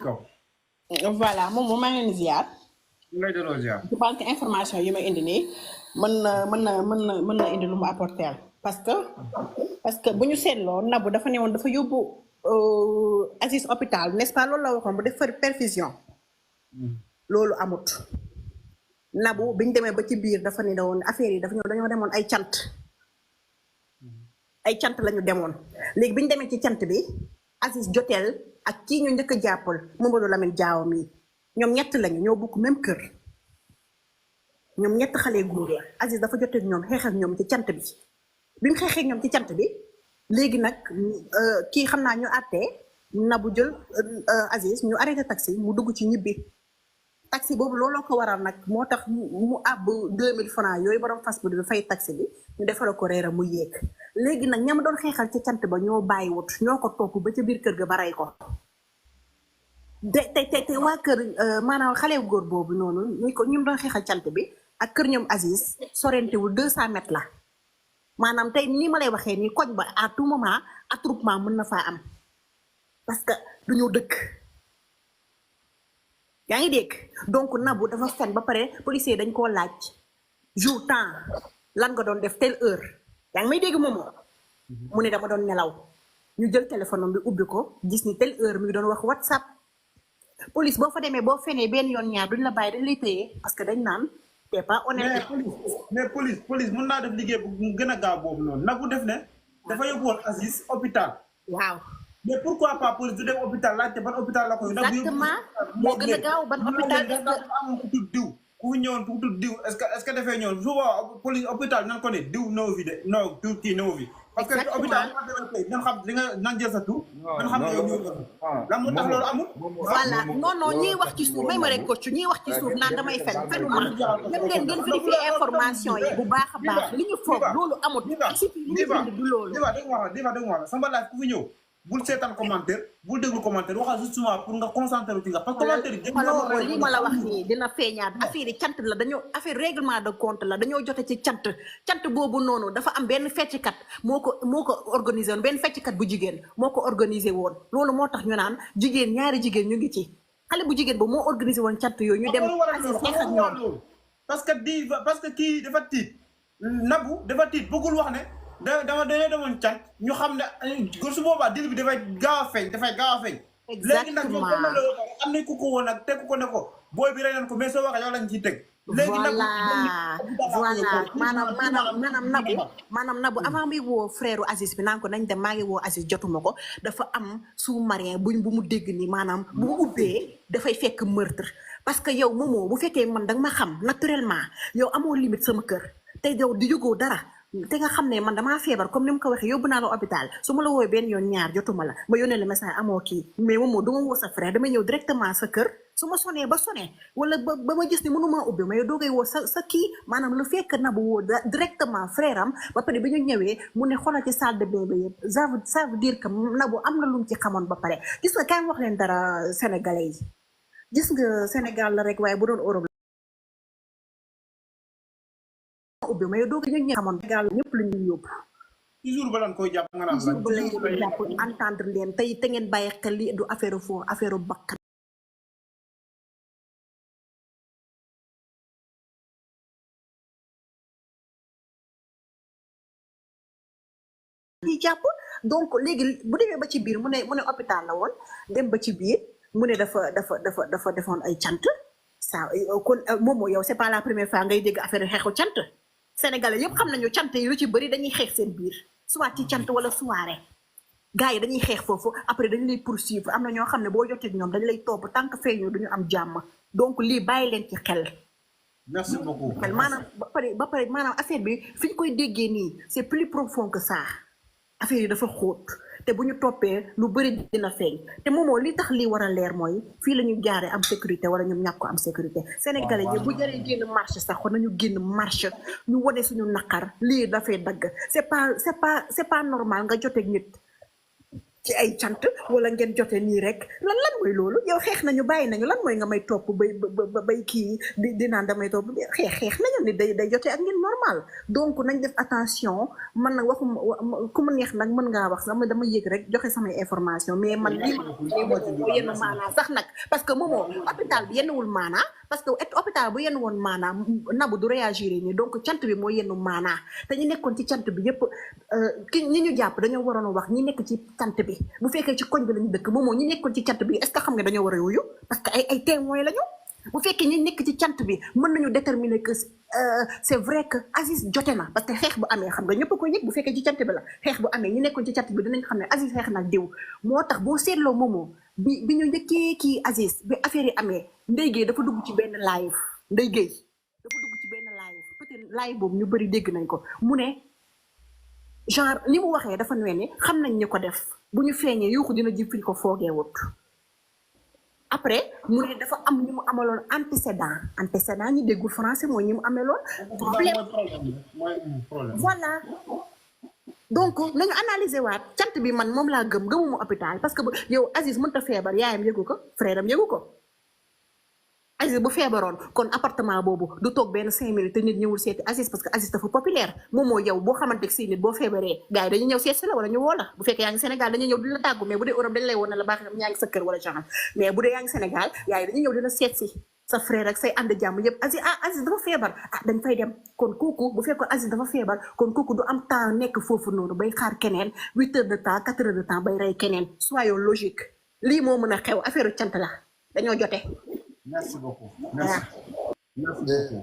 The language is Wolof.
kaw. voilà moom maa ngi leen di ziar. ngay delloo ziar. je pense que information yi may indi nii mën na indi lu mu apporter parce que bu ñu seetloo Nabou dafa ne woon dafa yóbbu Aziz hôpital n'est-ce pas loolu la waxoon bu def perfusion. loolu amut. Nabou bi ñu demee ba ci biir dafa ne woon affaire yi dañoo demoon ay cant. ay cant la ñu demoon léegi bi ñu demee ci cant bi Aziz joteel ak kii ñu njëkk a jàppal Mamadou Lamine Diaw mi ñoom ñett lañu ñoo bokk même kër ñoom ñett xale góor la Aziz dafa jotee ak ñoom xeex ak ñoom ci cant bi mu xeexee ak ñoom ci cant bi léegi nag kii xam naa ñu àttee Nabou jël Aziz ñu arrêté taxi mu dugg ci ñibbi taxi boobu looloo ko waral nag moo tax mu àbb 2000 francs yooyu borom fas bi fay taxi bi ñu defal ko reera mu yéeg léegi nag ñam doon xeexal ci cant ba ñoo bàyyiwut ñoo ko topp ba ca biir kër ga ba rey ko te waa kër maanaam xale góor boobu noonu ñu doon xeexal cant bi ak kër ñoom Aziz sorentewul 200 mètres la maanaam tey ni ma lay waxee nii koñ ba à tout moment attroupement mën na faa am parce que duñu dëkk yaa ngi dégg donc Nabou dafa fen ba pare policier dañ koo laaj jour temps lan nga doon def telle heure yaa ngi may dégg moom mu ne dama doon nelaw ñu jël téléphone bi ubbi ko gis ni telle heure mi ngi doon wax WhatsApp police boo fa demee boo fenee benn yoon ñaar duñ la bàyyi dañ lay téye parce que dañ naan t'es pas honnête. mais police mën naa def liggéey bu mu gën a gaaw boobu noonu Nabou def ne dafa yóbbu woon Aziz hôpital. waaw. mais pourquoi pas police du dem hôpital laajte ban hôpital la koy. exactement moo gën a gaaw ban hôpital am ku tudd diw ku ñëwoon ku tudd diw est-ce que dafay ñëwoon souvent police hôpital nan ko ne diw néew fi de non diw kii néew fi. parce que hôpital nan xam li nga nan jël sa tur. nan xam ne yow ñëw lan moo tax loolu amul. voilà non ñiy wax ci suuf may ma rek coach ñiy wax ci suuf naan damay fen fenuma même ngeen vérifier information yi bu baax a baax li ñu foog loolu amul. du loolu. diva sama laaj ku fi ñëw. bul seetaan commentaire bul déglu commentaire waxal justement pour nga concentrer ci nga parce que commentaire yi li ma la wax nii dina feeñaat affaire yi cant la dañoo affaire règlement de compte la dañoo jote ci cant boobu noonu dafa am benn fecckat moo ko organisé woon benn fecckat bu jigéen moo ko organisé woon loolu moo tax ñu naan jigéen ñaari jigéen ñu ngi ci xale bu jigéen ba moo organisé woon cant yooyu ñu dem xeex ak ñoom parce que kii dafa tiit Nabou dafa tiit bëggul wax ne dañoo demoon cant ñu xam ne su boobaa dil bi dafay gaaw a feeñ léegi nag ñoom comme la am nañ ku ko woon nag teg ko ne ko booy bi rey nañ ko mais soo waxee yow lañ ciy teg léegi nag voilà maanaam Nabou avant muy woo frère Aziz bi naan ko nañ dem maa ngi woo Aziz jotuma ko dafa am sous-marin bu mu dégg ni maanaam bu mu ubbee dafay fekk meurtre parce que yow moomoo bu fekkee man danga ma xam naturellement yow amoo limite sama kër te yow di jógoo dara te nga xam ne man damaa feebar comme ni mu ko waxee yóbbu naa la hôpital su ma la woowee benn yoon ñaar jotuma la ma yónnee la message amoo kii mais moom du ma woo sa frère damay ñëw directement sa kër su ma sonee ba sonee wala ba ma gis ni mënumaa ubbi ma yow doogay woo sa kii maanaam lu fekk Nabou woo directement frère am ba pare bi ñu ñëwee mu ne xoolal ci salle de bain ba yëpp ça veut dire que Nabou am na lu mu ci xamoon ba pare gis nga kaay wax leen dara sénégalais yi gis nga Sénégal la rek waaye bu doon Europe ubbi ma yow doo ñu xamoon gaal ñëpp la ñuy yóbbu toujours ba lan koy jàpp nga naan toujours ba lañ koy jàpp entendre leen tey te ngeen bàyyi xel li du affaire foo affaire bakkan yi jàpp donc léegi bu demee ba ci biir mu ne hôpital la woon dem ba ci biir mu ne dafa defoon ay cant ça kon moom yow c'est pas la première fois ngay dégg affaire xeexu cant Sénégalais yëpp xam nañu cant yi lu ci bëri dañuy xeex seen biir soit ci cant wala soirée gars yi dañuy xeex foofu après dañu lay poursuivre am na ñoo xam ne boo jotee ñoom dañu lay topp tant que feeñoo duñu am jàmm donc lii bàyyi leen ci xel. merci beaucoup maanaam ba pare maanaam affaire bi fi ñu koy déggee nii c'est plus profond que ça affaire yi dafa xóot te bu ñu toppee lu bëri dina feeñ te moomoo li tax lii war a leer mooy fii la ñu jaaree am sécurité wala ñoom ñàkk ko am sécurité sénégalais yi bu jaree génn marche sax nañu génn marche ñu wane suñu naqar lii dafay dagg c'est pas normal nga joteeg nit ci ay cant wala ngeen jote nii rek lan mooy loolu yow xeex nañu bàyyi nañu lan mooy nga may topp bay kii di naan damay topp xeex nañu ni day jote ak ngeen normal donc nañ def attention man nag waxuma ku mu neex nag mën ngaa wax sama dama yëg rek joxe samay information mais man lii moo yenn maanaa sax nag parce que moomoo hôpital bi yennuwul maanaa parce que hôpital bu yenn woon maanaa Nabou du réagir nii donc cant bi moo yenn maanaa te ñu nekkoon ci cant bi yëpp ñi ñu jàpp dañoo waroon a wax ñi nekk ci cant bi bu fekkee ci koñ bi lañu dëkk moomoo ñi nekkoon ci cant bi est-ce que xam nga dañoo war a wuyu parce que ay témoins lañu bu fekkee ñi nekk ci cant bi mën nañu déterminer que c'est vrai que Aziz jote na parce que xeex bu amee xam nga ñëpp ko yëg bu fekkee ci cant bi la xeex bu amee ñi nekkoon ci cant bi dinañ xam ne Aziz xeex nag diw moo tax boo seetloo moomoo bi ñu njëkkee kii Aziz bi affaire yi amee Ndeye Gueye dafa dugg ci benn live Ndeye Gueye dafa dugg ci benn live peut-être live boobu ñu bëri dégg nañ ko mu ne genre li mu waxee dafa ne ni xam nañ ñu ko def bu ñu feeñee yuuxu dina jib fi ñu ko foogee wut après mu ne dafa am ñu mu amaloon antécédent ñi déggul français mooy ñi mu ameloon problème voilà donc nañu analyser waat cant bi man moom laa gëmuma hôpital parce que yow Aziz mënta feebar yaayam yëgu ko frère am yëgu ko Aziz bu feebaroon kon appartement boobu du toog benn 5 minutes te nit ñëwul seeti Aziz parce que Aziz dafa populaire moom mooy yow boo xamante si nit boo feebaree gars yi dañuy ñëw seet si la wala ñu woo la bu fekkee yaa ngi Sénégal dañuy ñëw di la tàggu mais bu dee Europe dañ lay woon ne la baax yaa ngi sa kër wala genre mais bu dee yaa ngi Sénégal yaa ngi dañuy ñëw dina seet si sa frère ak say ànd jàmm yëpp Aziz dafa feebar dañ fay dem kon kooku bu fekkoon Aziz dafa feebar kon kooku du am temps nekk foofu noonu bay xaar keneen 8 heures de temps 4 heures de temps bay rey keneen soyons logique lii moo mën a xew affaire cant la dañoo jote. Merci beaucoup. Merci. Merci.